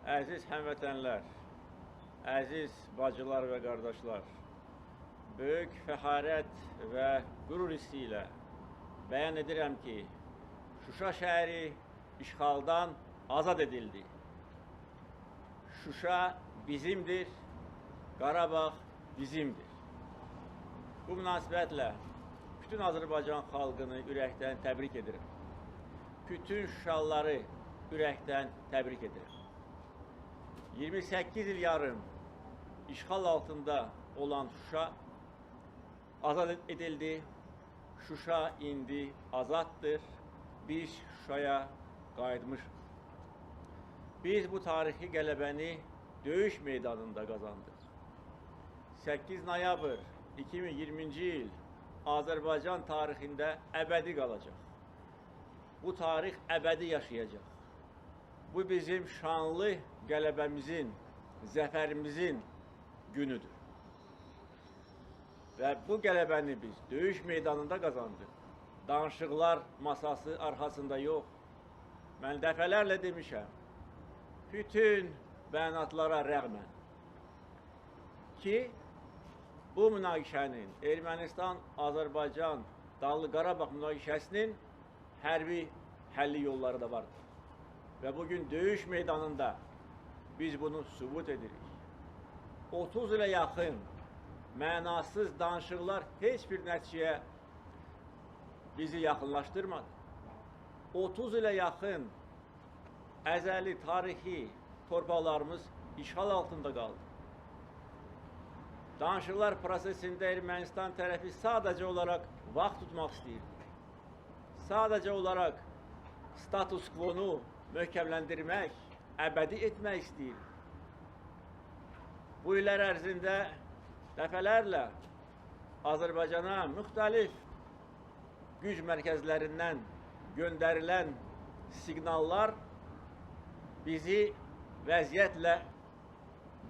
Əziz həmvətənlər, əziz bacılar və qardaşlar, böyük fəxarət və qürur hissi ilə bəyan edirəm ki, Şuşa şəhəri işğaldan azad edildi. Şuşa bizimdir, Qarabağ bizimdir. Bu münasibətlə bütün Azərbaycan xalqını ürəkdən təbrik edirəm. Bütün Şuşalıları ürəkdən təbrik edirəm. 28 il yarım işğal altında olan Şuşa azad edildi. Şuşa indi azaddır. Biz Şuşaya qayıtmışıq. Biz bu tarixi qələbəni döyüş meydanında qazandıq. 8 noyabr 2020-ci il Azərbaycan tarixində əbədi qalacaq. Bu tarix əbədi yaşayacaq. Bu bizim şanlı qələbəmizin, zəfərimizin günüdür. Və bu qələbəni biz döyüş meydanında qazandıq. Danışıqlar masası arxasında yox. Mən dəfələrlə demişəm, bütün bəyanatlara rəğmən ki, bu münaqişənin, Ermənistan-Azərbaycan Dağlıq Qarabağ münaqişəsinin hərbi həlli yolları da vardır. Və bugün döyüş meydanında biz bunu sübut edirik. 30 ilə yaxın mənasız danışıqlar heç bir nəticəyə bizi yaxınlaşdırmadı. 30 ilə yaxın əzəli, tarixi torpaqlarımız işğal altında qaldı. Danışıqlar prosesində Ermənistan tərəfi sadəcə olaraq vaxt tutmaq istəyirdi. Sadəcə olaraq status quo-nu möhkəmləndirmək, əbədi etmək istəyir. Bu illər ərzində dəfələrlə Azərbaycana müxtəlif güc mərkəzlərindən göndərilən siqnallar bizi vəziyyətlə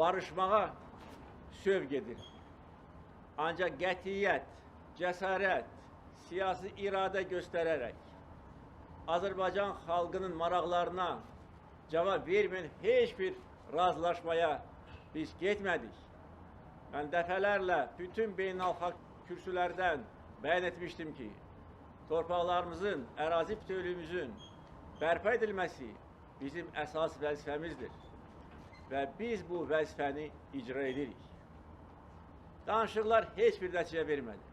barışmağa sövq edir. Ancaq qətiyyət, cəsarət, siyasi iradə göstərərək Azərbaycan xalqının maraqlarına cavab verməyən heç bir razılaşmaya biz getmədik. Mən dəfələrlə bütün beynəlxalq kürsülərdən bəyan etmişdim ki, torpaqlarımızın, ərazi bütövlüyümüzün bərpa edilməsi bizim əsas vəzifəmizdir və biz bu vəzifəni icra edirik. Danışıqlar heç bir nəticə vermədi.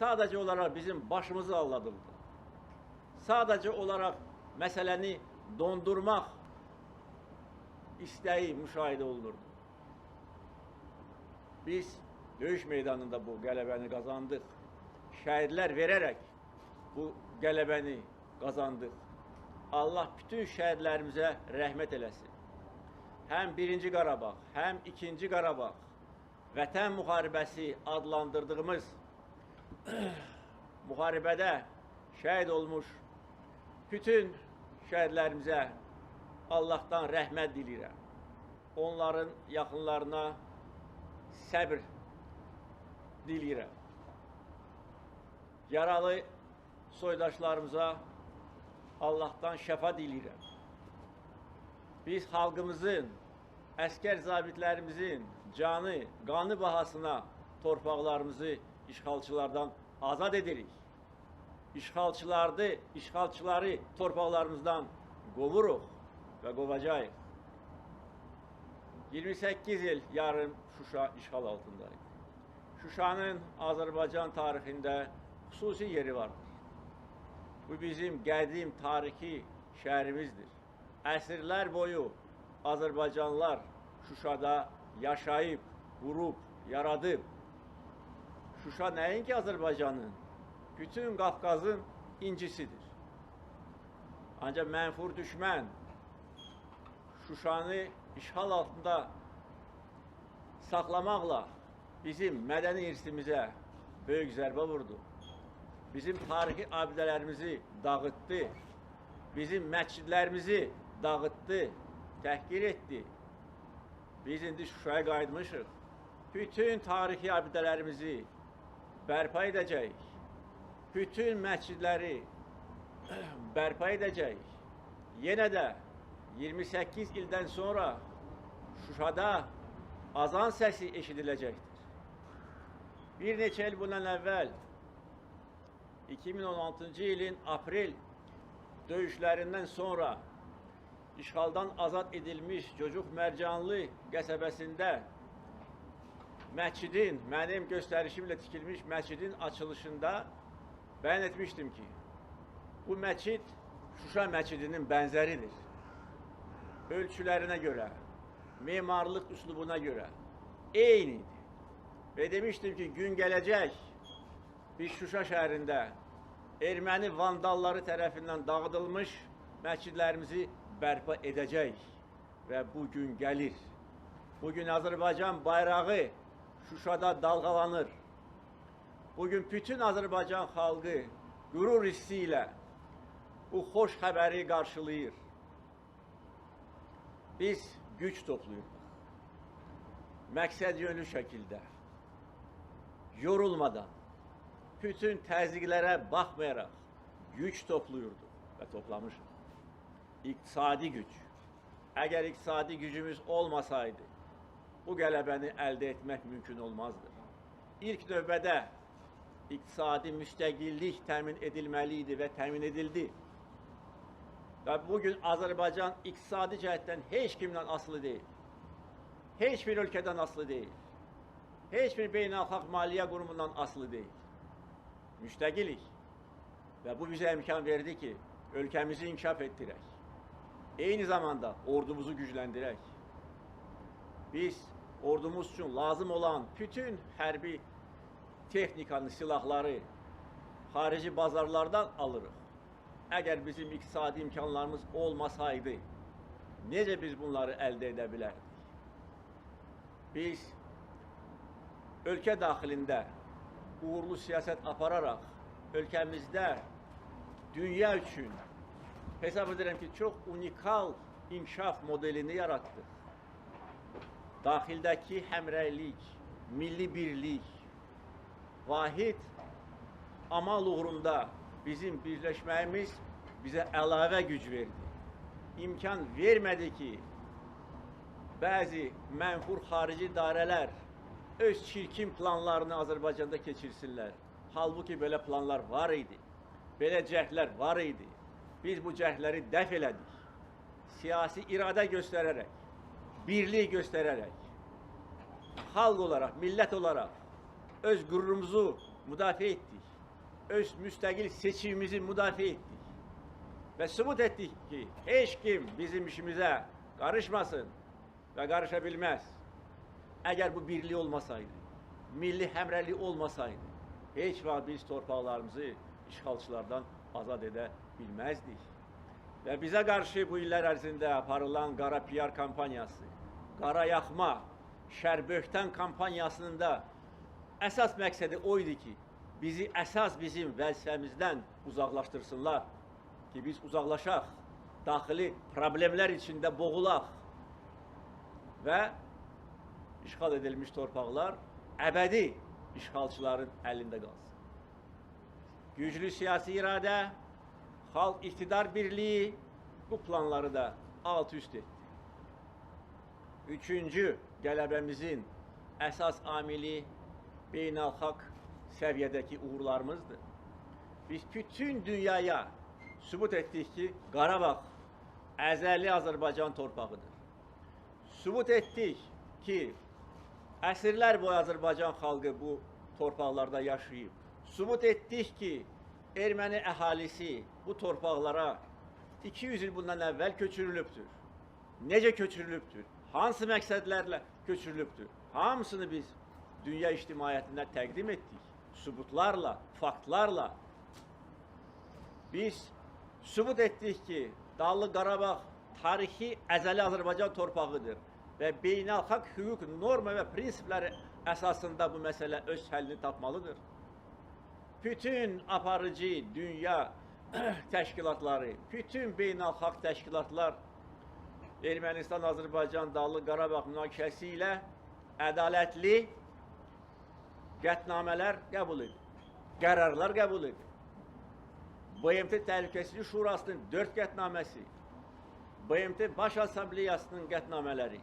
Sadəcə olaraq bizim başımızı alladıldı. Sadəcə olaraq məsələni dondurmaq istəyi müşahidə olunurdu. Biz döyüş meydanında bu qələbəni qazandıq. Şəhidlər verərək bu qələbəni qazandıq. Allah bütün şəhidlərimizə rəhmət eləsin. Həm birinci Qarabağ, həm ikinci Qarabağ vətən müharibəsi adlandırdığımız müharibədə şəhid olmuş bütün şəhidlərimizə Allahdan rəhmət diləyirəm. Onların yaxınlarına səbr diləyirəm. Yaralı soydaşlarımıza Allahdan şəfa diləyirəm. Biz xalqımızın, əskər zabitlərimizin canı, qanı bahasına torpaqlarımızı işğalçılardan azad edirik. İşğalçıları torpaqlarımızdan qovuruq və qovacağıq. 28 il yarım Şuşa işğal altındaydı. Şuşanın Azərbaycan tarixində xüsusi yeri vardır. Bu bizim qədim tarixi şəhərimizdir. Əsrlər boyu Azərbaycanlılar Şuşada yaşayıb, qurub, yaradıb. Şuşa nəinki Azərbaycanın, bütün Qafqazın incisidir. Ancaq mənfur düşmən Şuşanı işğal altında saxlamaqla bizim mədəni irsimizə böyük zərbə vurdu. Bizim tarixi abidələrimizi dağıtdı, bizim məscidlərimizi dağıtdı, təhqir etdi. Biz indi Şuşaya qayıtmışıq. Bütün tarixi abidələrimizi bərpa edəcəyik. Bütün məscidləri bərpa edəcəyik. Yenə də 28 ildən sonra Şuşada azan səsi eşidiləcəkdir. Bir neçə il bundan əvvəl 2016-cı ilin aprel döyüşlərindən sonra işğaldan azad edilmiş Cocuq Mərcanlı qəsəbəsində məscidin, mənim göstərişimlə tikilmiş məscidin açılışında bəyan etmişdim ki, bu məscid Şuşa məscidinin bənzəridir. Ölçülərinə görə, memarlıq üslubuna görə eynidir. Və demişdim ki, gün gələcək, biz Şuşa şəhərində erməni vandalları tərəfindən dağıdılmış məscidlərimizi bərpa edəcəyik. Və bu gün gəlir. Bugün Azərbaycan bayrağı Şuşada dalgalanır. Bugün bütün Azərbaycan xalqı qürur hissi ilə bu xoş xəbəri qarşılayır. Biz güc toplayırıq. Məqsəd yönlü şəkildə, yorulmadan, bütün təzyiqlərə baxmayaraq güc topluyurduq və toplamışıq. İqtisadi güc. Əgər iqtisadi gücümüz olmasaydı, bu qələbəni əldə etmək mümkün olmazdı. İlk növbədə iqtisadi müstəqillik təmin edilməli idi və təmin edildi. Və bugün Azərbaycan iqtisadi cəhətdən heç kimdən asılı deyil. Heç bir ölkədən asılı deyil. Heç bir beynəlxalq maliyyə qurumundan asılı deyil. Müstəqilik. Və bu bizə imkan verdi ki, ölkəmizi inkişaf etdirək. Eyni zamanda ordumuzu gücləndirək. Biz ordumuz üçün lazım olan bütün hərbi texnikanı, silahları xarici bazarlardan alırıq. Əgər bizim iqtisadi imkanlarımız olmasaydı, necə biz bunları əldə edə bilərdik? Biz ölkə daxilində uğurlu siyasət apararaq ölkəmizdə dünya üçün hesab edirəm ki, çox unikal inkişaf modelini yaratdıq. Daxildəki həmrəylik, milli birlik, vahid amal uğrunda bizim birləşməyimiz bizə əlavə güc verdi. İmkan vermədi ki, bəzi mənfur xarici idarələr öz çirkin planlarını Azərbaycanda keçirsinlər. Halbuki belə planlar var idi, belə cəhdlər var idi. Biz bu cəhdləri dəf elədik. Siyasi iradə göstərərək, birlik göstərərək, xalq olaraq, millət olaraq öz qürurumuzu müdafiə etdik. Öz müstəqil seçimimizi müdafiə etdik. Və sübut etdik ki, heç kim bizim işimizə qarışmasın və qarışa bilməz. Əgər bu birlik olmasaydı, milli həmrəylik olmasaydı, heç vaxt biz torpaqlarımızı işğalçılardan azad edə bilməzdik. Və bizə qarşı bu illər ərzində aparılan qara PR kampaniyası, qara yaxma, şərböhtən kampaniyasının da əsas məqsədi o idi ki, bizi əsas bizim vəzifəmizdən uzaqlaşdırsınlar ki, biz uzaqlaşaq, daxili problemlər içində boğulaq və işğal edilmiş torpaqlar əbədi işğalçıların əlində qalsın. Güclü siyasi iradə, xalq iqtidar birliyi bu planları da alt üst etdi. Üçüncü qələbəmizin əsas amili beynəlxalq səviyyədəki uğurlarımızdır. Biz bütün dünyaya sübut etdik ki, Qarabağ əzəli Azərbaycan torpağıdır. Sübut etdik ki, əsrlər boyu Azərbaycan xalqı bu torpaqlarda yaşayıb. Sübut etdik ki, erməni əhalisi bu torpaqlara 200 il bundan əvvəl köçürülübdür. Necə köçürülübdür? Hansı məqsədlərlə köçürülübdür? Hamısını biz dünya ictimaiyyətinə təqdim etdik. Sübutlarla, faktlarla. Biz sübut etdik ki, Dağlıq Qarabağ tarixi əzəli Azərbaycan torpağıdır və beynəlxalq hüquq norma və prinsipləri əsasında bu məsələ öz həllini tapmalıdır. Bütün aparıcı dünya təşkilatları, bütün beynəlxalq təşkilatlar Ermənistan-Azərbaycan Dağlıq Qarabağ münaqişəsi ilə ədalətli qətnamələr qəbul edir, qərarlar qəbul edir. BMT Təhlükəsizlik Şurasının 4 qətnaməsi, BMT Baş Assambleyasının qətnamələri,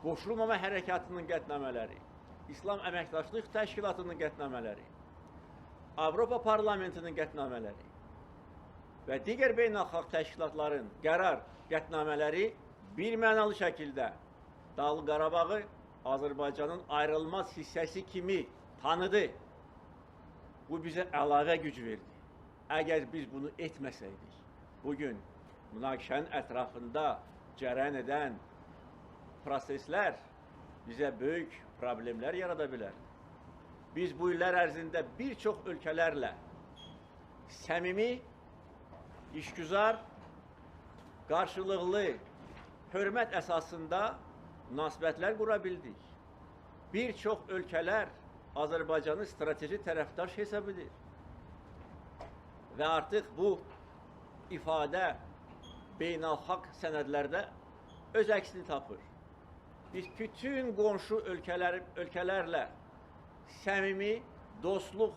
Qoşulmama Hərəkatının qətnamələri, İslam Əməkdaşlıq Təşkilatının qətnamələri, Avropa Parlamentinin qətnamələri və digər beynəlxalq təşkilatların qərar qətnamələri bir mənalı şəkildə Dağlıq Qarabağı Azərbaycanın ayrılmaz hissəsi kimi tanıdı. Bu bizə əlavə güc verdi. Əgər biz bunu etməsəydik, bugün münaqişənin ətrafında cərəyan edən proseslər bizə böyük problemlər yarada bilərdi. Biz bu illər ərzində bir çox ölkələrlə səmimi, işgüzar, qarşılıqlı hörmət əsasında münasibətlər qura bildik. Bir çox ölkələr Azərbaycanı strateji tərəfdaş hesab edir. Və artıq bu ifadə beynəlxalq sənədlərdə öz əksini tapır. Biz bütün qonşu ölkələrlə səmimi, dostluq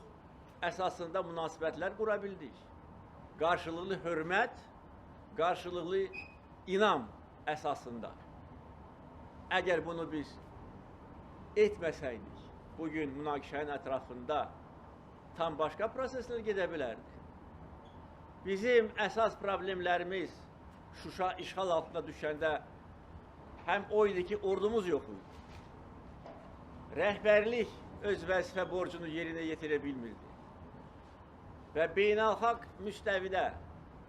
əsasında münasibətlər qura bildik. Qarşılıqlı hörmət, qarşılıqlı inam əsasında. Əgər bunu biz etməsəydik, bugün münaqişənin ətrafında tam başqa proseslər gedə bilərdi. Bizim əsas problemlərimiz Şuşa işğal altına düşəndə həm o idi ki, ordumuz yox idi. Rəhbərlik öz vəzifə borcunu yerinə yetirə bilmirdi. Və beynəlxalq müstəvidə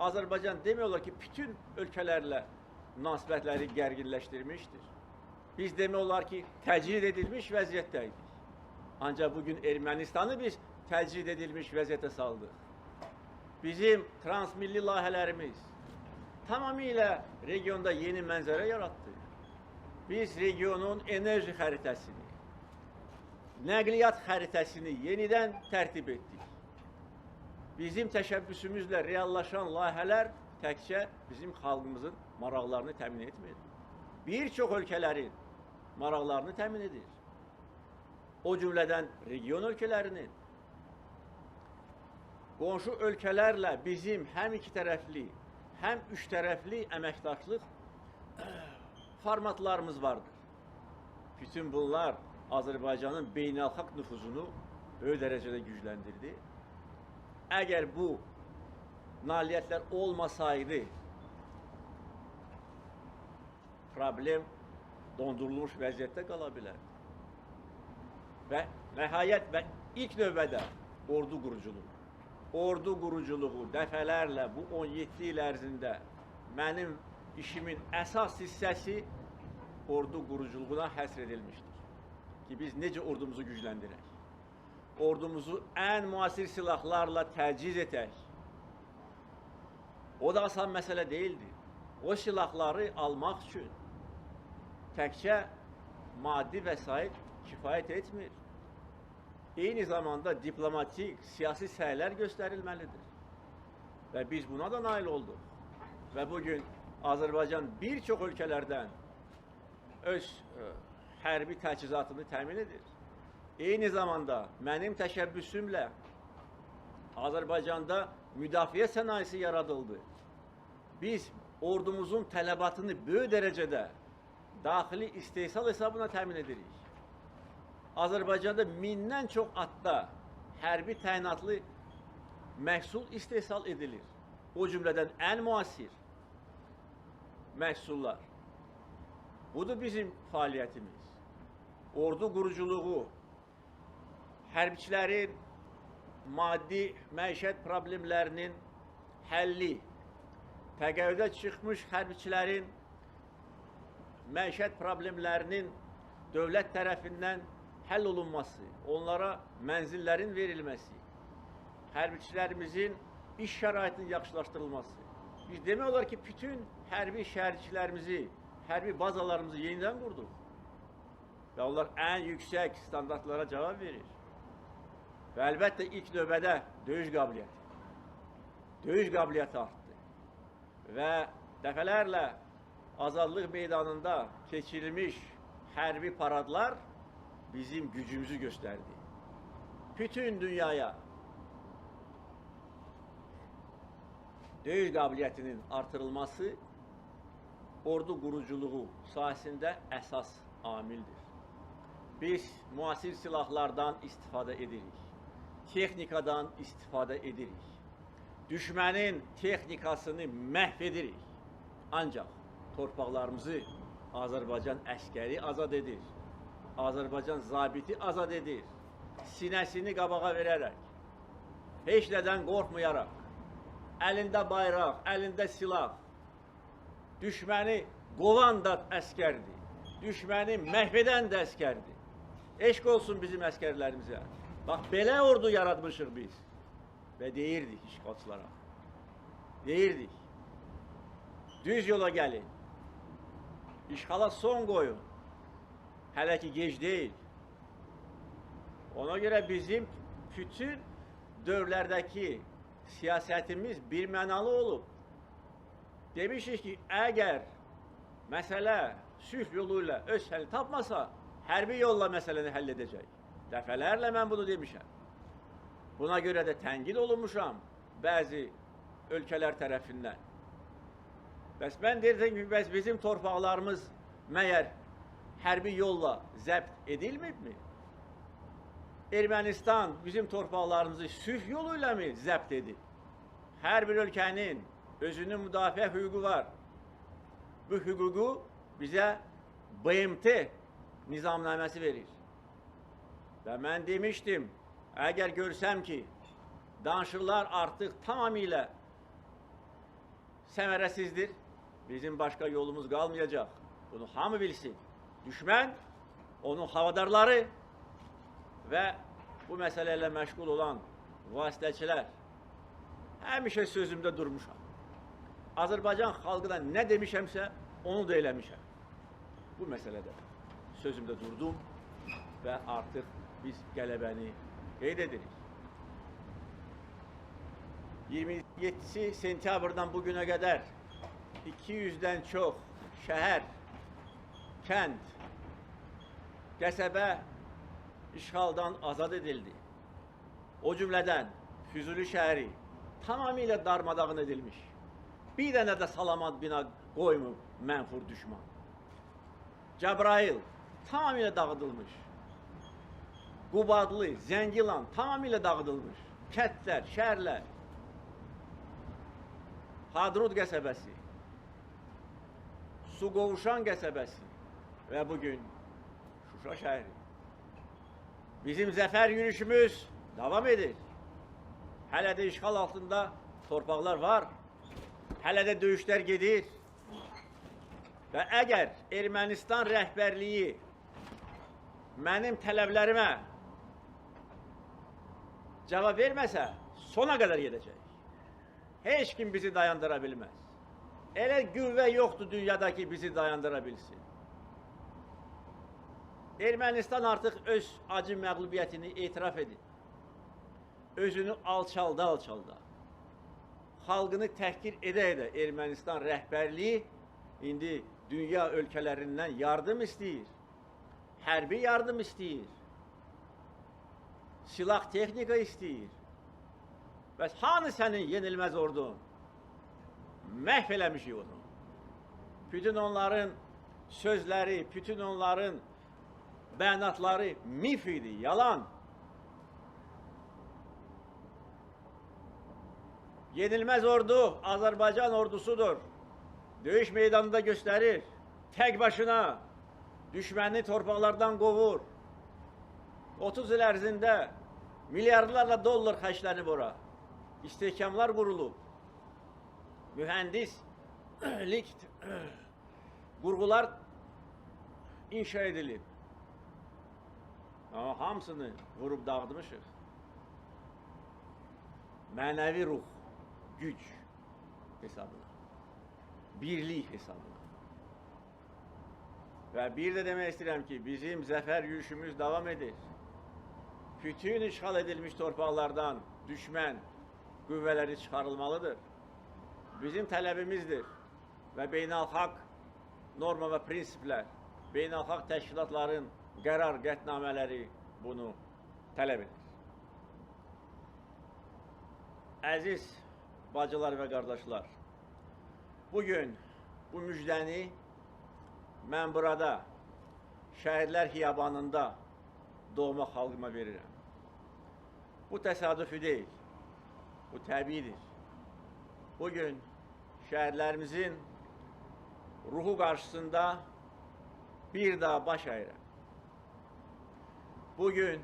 Azərbaycan demək olar ki, bütün ölkələrlə münasibətləri gərginləşdirmişdir. Biz demək olar ki, təcrid edilmiş vəziyyətdə idik. Ancaq bugün Ermənistanı biz təcrid edilmiş vəziyyətə saldıq. Bizim transmilli layihələrimiz tamamilə regionda yeni mənzərə yaratdı. Biz regionun enerji xəritəsini, nəqliyyat xəritəsini yenidən tərtib etdik. Bizim təşəbbüsümüzlə reallaşan layihələr təkcə bizim xalqımızın maraqlarını təmin etmir. Bir çox ölkələrin maraqlarını təmin edir. O cümlədən region ölkələrinin. Qonşu ölkələrlə bizim həm iki tərəfli, həm üç tərəfli əməkdaşlıq formatlarımız vardır. Bütün bunlar Azərbaycanın beynəlxalq nüfuzunu böyük dərəcədə gücləndirdi. Əgər bu nailiyyətlər olmasaydı, problem dondurulmuş vəziyyətdə qala bilərdi. Və nəhayət və ilk növbədə ordu quruculuğu. Ordu quruculuğu dəfələrlə bu 17 il ərzində mənim işimin əsas hissəsi ordu quruculuğuna həsr edilmişdir. Ki biz necə ordumuzu gücləndirək, ordumuzu ən müasir silahlarla təchiz etək. O da asan məsələ deyildi. O silahları almaq üçün təkcə maddi vəsait kifayət etmir. Eyni zamanda diplomatik, siyasi səylər göstərilməlidir. Və biz buna da nail olduq. Və bugün Azərbaycan bir çox ölkələrdən öz hərbi təchizatını təmin edir. Eyni zamanda mənim təşəbbüsümlə Azərbaycanda müdafiə sənayesi yaradıldı. Biz ordumuzun tələbatını böyük dərəcədə daxili istehsal hesabına təmin edirik. Azərbaycanda 1000-dən çox atda hərbi təyinatlı məhsul istehsal edilir. O cümlədən ən müasir məhsullar. Budur bizim fəaliyyətimiz. Ordu quruculuğu, hərbiçilərin maddi məişət problemlərinin həlli, təqəvvüdə çıxmış hərbiçilərin məişət problemlərinin dövlət tərəfindən həll olunması, onlara mənzillərin verilməsi, hərbiçilərimizin iş şəraitinin yaxşılaşdırılması. Biz demək olar ki, bütün hərbi şəhərciklərimizi, hərbi bazalarımızı yenidən qurduq. Və onlar ən yüksək standartlara cavab verir. Və əlbəttə ilk növbədə döyüş qabiliyyəti. Döyüş qabiliyyəti artdı. Və dəfələrlə Azadlıq meydanında keçirilmiş hərbi paradlar bizim gücümüzü göstərdi. Bütün dünyaya döyüş qabiliyyətinin artırılması ordu quruculuğu sahəsində əsas amildir. Biz müasir silahlardan istifadə edirik, texnikadan istifadə edirik, düşmənin texnikasını məhv edirik. Ancaq torpaqlarımızı Azərbaycan əskəri azad edir, Azərbaycan zabiti azad edir, sinəsini qabağa verərək, heç nədən qorxmayaraq, əlində bayraq, əlində silah, düşməni qovan da əskərdir, düşməni məhv edən də əskərdir. Eşq olsun bizim əskərlərimizə. Bax, belə ordu yaratmışıq biz. Və deyirdik işğalçılara. Deyirdik. Düz yola gəlin. İşğala son qoyun. Hələ ki gec deyil. Ona görə bizim bütün dövrlərdəki siyasətimiz bir mənalı olub. Demişik ki, əgər məsələ sülh yolu ilə öz həlli tapmasa, hərbi yolla məsələni həll edəcək. Dəfələrlə mən bunu demişəm. Buna görə də tənqid olunmuşam bəzi ölkələr tərəfindən. Bəs mən deyirdim ki, bəs bizim torpaqlarımız məyər hərbi yolla zəbt edilmibmi? Ermənistan bizim torpaqlarımızı sülh yolu ilə mi zəbt edib? Hər bir ölkənin özünün müdafiə hüququ var. Bu hüququ bizə BMT nizamnaməsi verir. Və mən demişdim, əgər görsəm ki, danışıqlar artıq tamamilə səmərəsizdir, bizim başqa yolumuz qalmayacaq. Bunu hamı bilsin. Düşmən, onun havadarları və bu məsələ ilə məşğul olan vasitəçilər. Həmişə sözümdə durmuşam. Azərbaycan xalqı da nə demişəmsə, onu da eləmişəm. Bu məsələdə sözümdə durdum və artıq biz qələbəni qeyd edirik. 27 sentyabrdan bugüne qədər 200-dən çox şəhər, kənd, qəsəbə işğaldan azad edildi. O cümlədən Füzuli şəhəri tamamilə darmadağın edilmiş. Bir dənə də salamat bina qoymub mənfur düşman. Cəbrayıl tamamilə dağıdılmış. Qubadlı, Zəngilan tamamilə dağıdılmış. Kəndlər, şəhərlər, Hadrut qəsəbəsi, Suqovuşan qəsəbəsi və bugün Şuşa şəhəri. Bizim zəfər yürüyüşümüz davam edir. Hələ də işğal altında torpaqlar var. Hələ də döyüşlər gedir. Və əgər Ermənistan rəhbərliyi mənim tələblərimə cavab verməsə, sona qədər gedəcək. Heç kim bizi dayandıra bilməz. Elə qüvvə yoxdur dünyada ki, bizi dayandıra bilsin. Ermənistan artıq öz acı məğlubiyyətini etiraf edir. Özünü alçalda alçalda, xalqını təhqir edə-edə Ermənistan rəhbərliyi indi dünya ölkələrindən yardım istəyir. Hərbi yardım istəyir. Silah texnika istəyir. Bəs hanı sənin yenilməz ordun? Məhv eləmişik onu. Bütün onların sözləri, bütün onların bəyanatları mif idi, yalan. Yenilməz ordu Azərbaycan ordusudur. Döyüş meydanında göstərir. Tək başına düşməni torpaqlardan qovur. 30 il ərzində milyardlarla dollar xərclənib ora. İstehkamlar qurulub. Mühəndislik qurğular inşa edilib. Amma hamısını vurub dağıtmışıq. Mənəvi ruh, güc hesabına, birlik hesabına. Və bir də demək istəyirəm ki, bizim zəfər yürüyüşümüz davam edir. Bütün işğal edilmiş torpaqlardan düşmən qüvvələri çıxarılmalıdır. Bizim tələbimizdir və beynəlxalq norma və prinsiplər, beynəlxalq təşkilatların qərar qətnamələri bunu tələb edir. Əziz bacılar və qardaşlar, bugün bu müjdəni mən burada, Şəhidlər Xiyabanında doğma xalqıma verirəm. Bu təsadüfi deyil, bu təbiidir. Bugün şəhidlərimizin ruhu qarşısında bir daha baş əyirəm. Bugün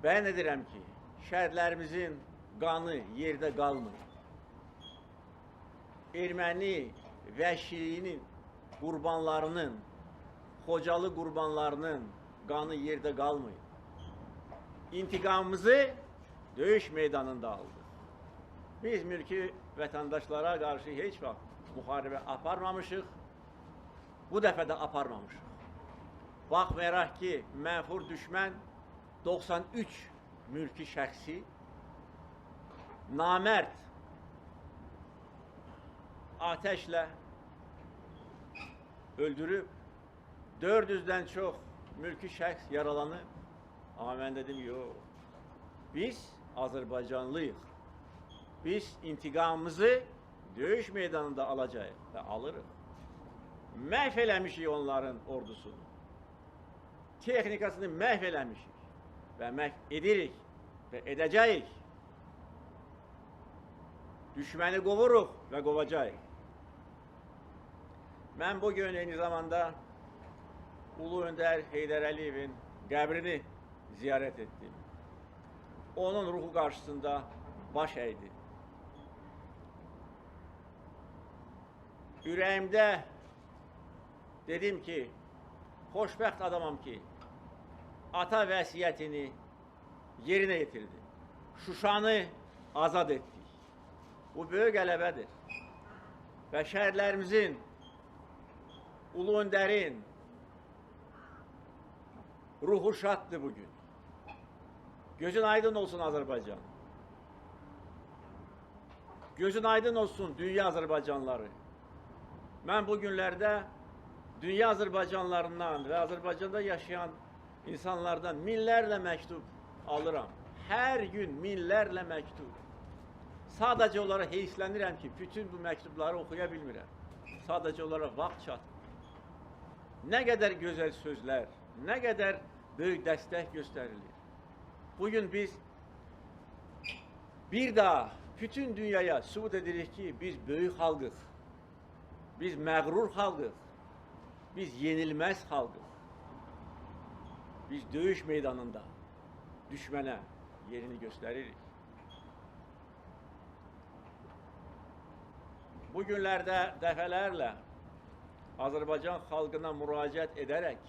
bəyan edirəm ki, şəhidlərimizin qanı yerdə qalmır. Erməni vəhşiliyinin qurbanlarının, Xocalı qurbanlarının qanı yerdə qalmayıb. İntiqamımızı döyüş meydanında aldıq. Biz mülki vətəndaşlara qarşı heç vaxt müharibə aparmamışıq, bu dəfə də aparmamışıq. Baxmayaraq ki, mənfur düşmən 93 mülki şəxsi namərd atəşlə öldürüb, 400-dən çox mülki şəxs yaralanıb. Amma mən dedim, yox, biz Azərbaycanlıyıq. Biz intiqamımızı döyüş meydanında alacağıq və alırıq. Məhv eləmişik onların ordusunu. Texnikasını məhv eləmişik və məhv edirik və edəcəyik. Düşməni qovuruq və qovacağıq. Mən bugün eyni zamanda Ulu Öndər Heydər Əliyevin qəbrini ziyarət etdim. Onun ruhu qarşısında baş əydim. Ürəyimdə dedim ki, xoşbəxt adamam ki, ata vəsiyyətini yerinə yetirdi. Şuşanı azad etdik. Bu böyük qələbədir. Və şəhidlərimizin, Ulu Öndərin ruhu şaddır bugün. Gözün aydın olsun Azərbaycan. Gözün aydın olsun dünya Azərbaycanları. Mən bu günlərdə dünya Azərbaycanlarından və Azərbaycanda yaşayan insanlardan minlərlə məktub alıram. Hər gün minlərlə məktub. Sadəcə olaraq heyslənirəm ki, bütün bu məktubları oxuya bilmirəm. Sadəcə olaraq vaxt çatmır. Nə qədər gözəl sözlər, nə qədər böyük dəstək göstərilir. Bugün biz bir daha bütün dünyaya sübut edirik ki, biz böyük xalqıq, biz məğrur xalqıq, biz yenilməz xalqıq. Biz döyüş meydanında düşmənə yerini göstəririk. Bu günlərdə dəfələrlə Azərbaycan xalqına müraciət edərək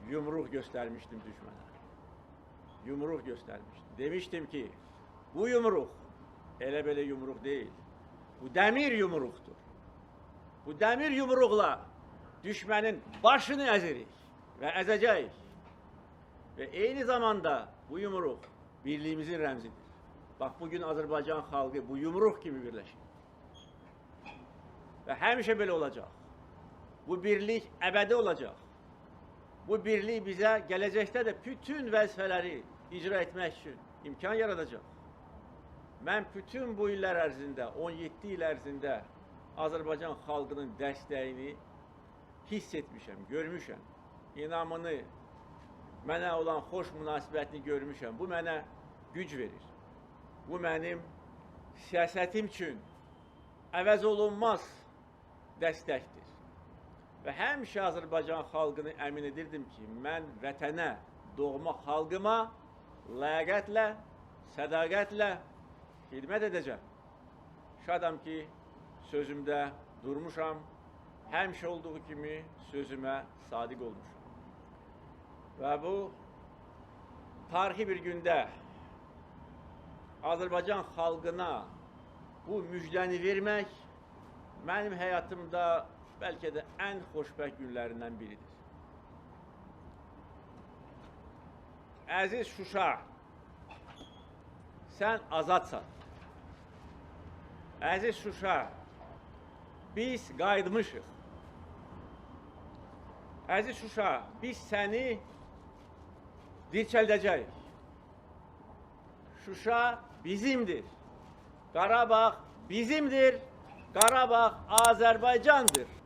yumruq göstərmişdim düşmənə. Yumruq göstərmişdim. Demişdim ki, bu yumruq elə belə yumruq deyil. Bu dəmir yumruqdur. Bu dəmir yumruqla düşmənin başını əzirik və əzəcəyik. Və eyni zamanda bu yumruq birliyimizin rəmzidir. Bax, bugün Azərbaycan xalqı bu yumruq kimi birləşir. Və həmişə belə olacaq. Bu birlik əbədi olacaq. Bu birlik bizə gələcəkdə də bütün vəzifələri icra etmək üçün imkan yaradacaq. Mən bütün bu illər ərzində, 17 il ərzində Azərbaycan xalqının dəstəyini hiss etmişəm, görmüşəm. İnamını, mənə olan xoş münasibətini görmüşəm. Bu mənə güc verir. Bu mənim siyasətim üçün əvəz olunmaz dəstəkdir. Və həmişə Azərbaycan xalqını əmin edirdim ki, mən vətənə, doğma xalqıma ləyaqətlə, sədaqətlə xidmət edəcəm. Şadam ki, sözümdə durmuşam, həmişə olduğu kimi sözümə sadiq olmuşam. Və bu tarixi bir gündə Azərbaycan xalqına bu müjdəni vermək mənim həyatımda bəlkə də ən xoşbəxt günlərindən biridir. Əziz Şuşa, sən azadsan. Əziz Şuşa, biz qayıtmışıq. Əziz Şuşa, biz səni dirçəldəcəyik. Şuşa bizimdir. Qarabağ bizimdir. Qarabağ Azərbaycandır.